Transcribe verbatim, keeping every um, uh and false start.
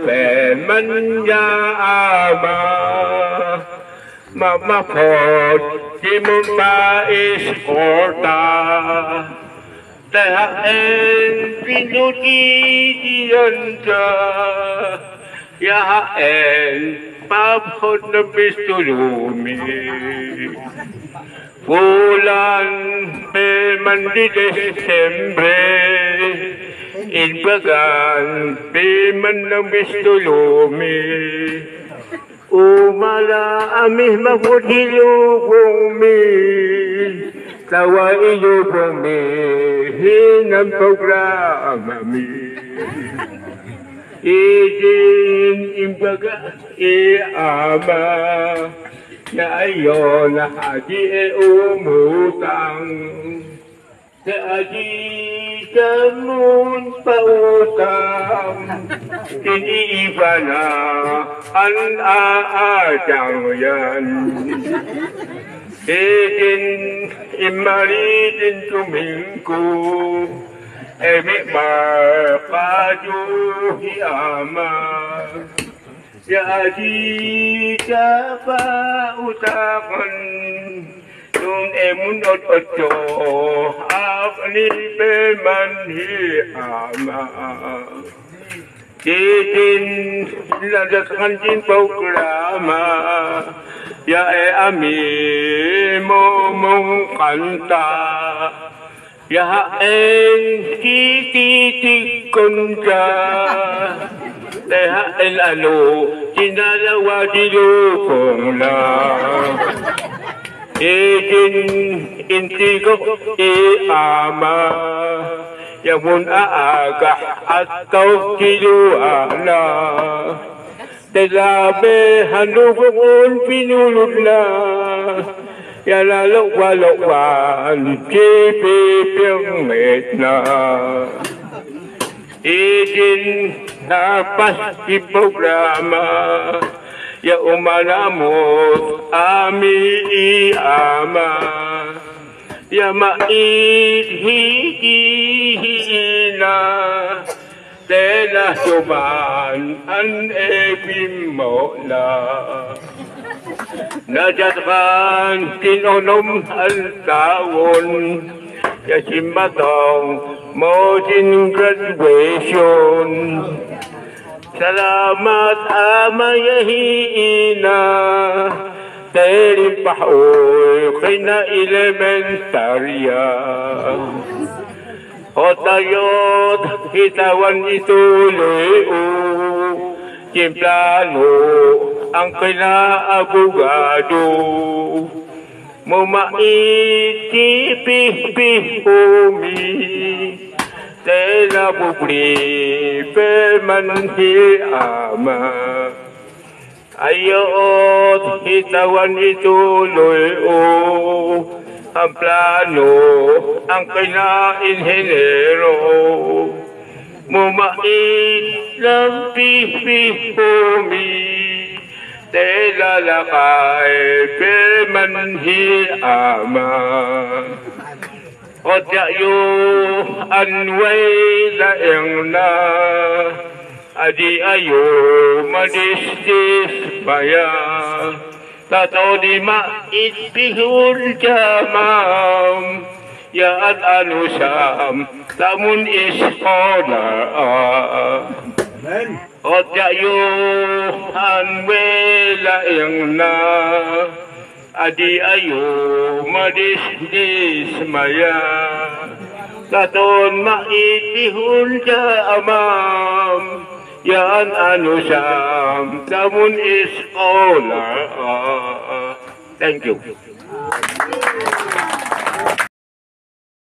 Pemanya ama, mama pot, timun pa is kota. Tehaen pinuti dianta, yahaen pap hot na pistulumi. Bulan peman di Desembre, inbagan peman na pistulumi. Umala ami mabut hi lubung mi, tawa i lubung mi, hinan programa mi. Idin imbaga i ama, ya ayo na hadi e umutang. Sa adi tamun pautang, ini ibana an aadang yan. Idin imari din tumingku, emi mapadu hi ama. Ya adi tapa utakan, nun emun ot-ot to, apni peman hi ama. Idin lanjutkan din programa, ya e ami momong kanta. Yahaen tititikon ka, tehaen anu, tinalawa di lubung na. Idin intigo i ama, ya mun aaga ataw tiluwa na. Tela be han lubung un pinulud na, ya lalowa-lowan tipipingit na. Idin napas i programa, ya umanamot ami i ama. Ya mait hiti hi ina, tela tuman an e pimona. Najatkan tinonom an taon, ya simbatong mo din graduation. Salamat ama ya hi ina, telimpah ul kina elementarya. Hot ayot hitawan i tuloy u, timplano ang kina abogado. Mumait i pihpih umi, tela bubli peman hi ama. Ayot hitawan i tuloy u, timplano ang kina inhinero. Mumait lang pihpih umi, tela lakay peman hi ama. Hot ya ayoan we laeng na, adi ayo madisdismaya. Tataw di mait pihul ja mam, ya an anu sam tamun iskola. Amen. Hot ya ayoan we laeng na, adi ayo madisdismaya. Tataw di mait pihul ja mam, ya an anu sam tamun iskola. Thank you.